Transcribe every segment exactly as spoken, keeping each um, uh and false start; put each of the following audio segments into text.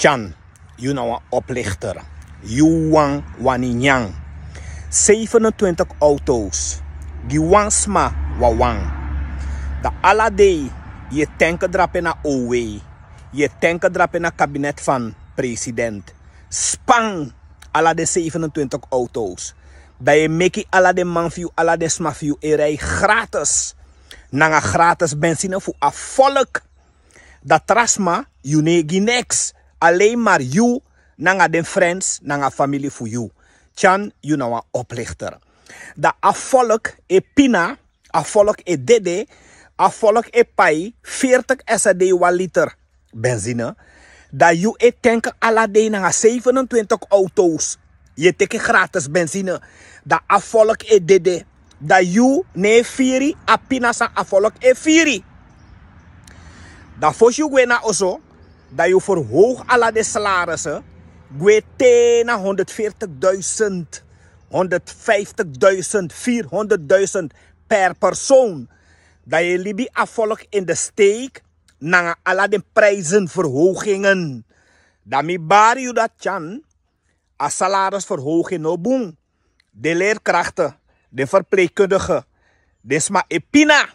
Tyan, yu na wan oplichter. Yu wan wani nyan. Zevenentwintig auto's. Gi wan sma wawan. Dan ala dei yu e tenke drape na O W. Yu e tenke drape na kabinet van president. Span ala den zevenentwintig auto's. Dan yu e meki ala den man fu yu, ala den sma fu yu e rij gratis. Nanga gratis benzine fu a volk. Dan tra sma, yu no e gi niks. Alleen maar yu, nanga den friends, nanga famili fu yu. Tyan, yu na wan oplichter. Dan a volk e pina, a volk e dede, a volk e pai veertig S D wan liter benzine. Dan yu e tenke ala dei nanga zevenentwintig auto's. Yu e teki gratis benzine. Dan a volk e dede. Dan yu no e firi a pina san a volk e firi. Dan fosi yu gwe na oso, dan yu verhoog ala den salarisse. Gwe te na honderdveertigduizend, honderdvijftigduizend, vierhonderdduizend per persoon. Dan yu e libi a volk in de steek nanga ala den prijzenverhogingen. Dan mi bari yu dati, Tyan, a salarisverhoging no bun. Den leerkrachten, den verpleegkundigen, den sma e pina.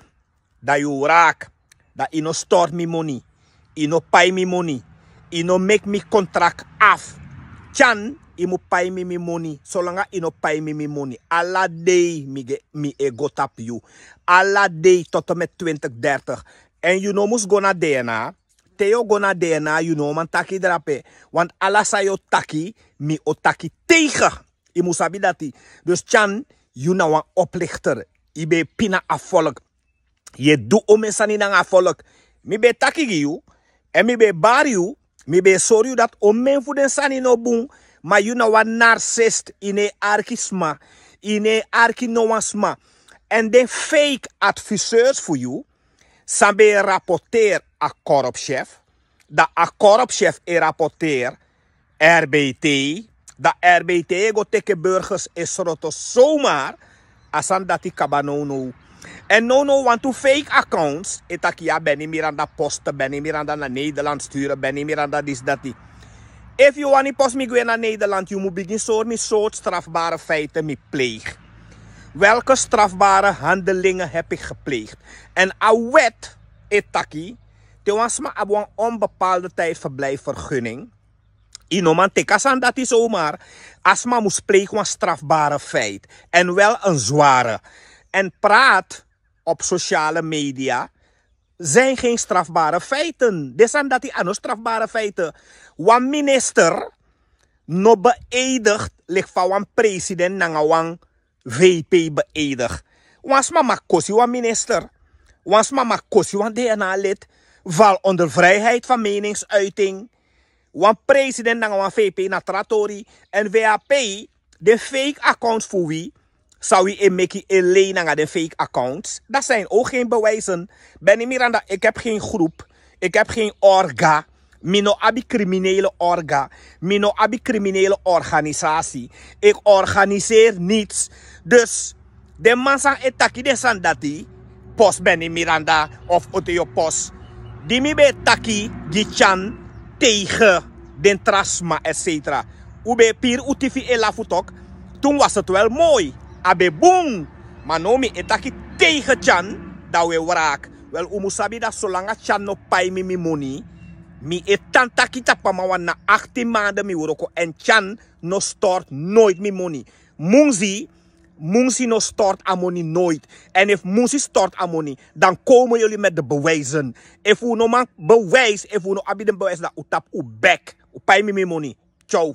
Dan yu wraki. Dan yu no stort mi moni. Yu no pai mi moni. Yu no meki mi contract af. Tyan, yu mu pai mi mi moni. Solanga yu no pai mi mi moni, ala dei mi e go tapu yu. Ala dei tot en met twintig dertig. En yu no mus go na D N A. Te yu o go na D N A, yu no man taki drape. Want ala san yu o taki, mi o taki tegen. Yu mu sabi dati. Dus Tyan, yu na wan oplichter. Yu ben e pina a volk. Yu e du omeni sani nanga a volk. Mi ben e taki gi yu, en mi ben e bari yu, mi ben e sori yu dati omeni fu den sani no bun. Ma yu na wan narcist, yu no e arki sma, yu no e arki no wan sma. En den fake adviseurs fu yu, san ben e rapporteer a korpschef, dan a korpschef e rapporteer R B T, dan R B T e go teki burgers e sroto zomaar. A sani dati kaba nownow. En nownow wantu fake accounts e taki ya Benny Miranda poste, Benny Miranda na Nederland sturen, Benny Miranda disi dati. Efu yu wani post mi gwe na Nederland, yu mu bigin sori mi sortu strafbare feiten mi pleeg. Welke strafbare handelingen heb ik gepleegd? En a wet e taki, te wan sma abi wan onbepaalde tijdverblijfvergunning, yu no man teki a sani dati zomaar. A sma mus pleeg wan strafbare feit. En wel een zware. En praat op sociale media zijn geen strafbare feiten. Den sani dati a no strafbare feiten. Wan minister no beëdigd leki fa wan president nanga wan V P beëdigd. Wan sma mag kosi wan minister. Wan sma mag kosi wan D N A-lid. Val onder vrijheid van meningsuiting. Wan president nanga wan V P na tra tori. En V H P, den fake accounts fu wi, san wi e meki e lei nanga den fake accounts, dat zijn ook geen bewijzen. Benny Miranda, ik heb geen groep, ik heb geen orga, mi no abi criminele orga, mi no abi criminele organisatie. Ik organiseer niets. Dus den man san e taki den sani dati, post Benny Miranda of Oteo post, di mi ben e taki gi Tyan tegen den tra sma, et cetera. Un ben e piri un tifi e lafu tok. Toen was het wel mooi. A ben bun. Ma now mi e taki tegen Tyan, dan un e wraki. Wel, un mu sabi dati solanga Tyan no pai mi mi moni, mi e tan taki tapu a man, want na achttien maanden mi wroko en Tyan no stort nooit mi moni. Munsi, Munsi no stort a moni nooit. En efu Munsi stort a moni, dan komen jullie met de bewijzen. Efu un no man bewijs, efu un no abi den bewijs, dan un tapu un bek. Un pai mi mi moni. Ciao.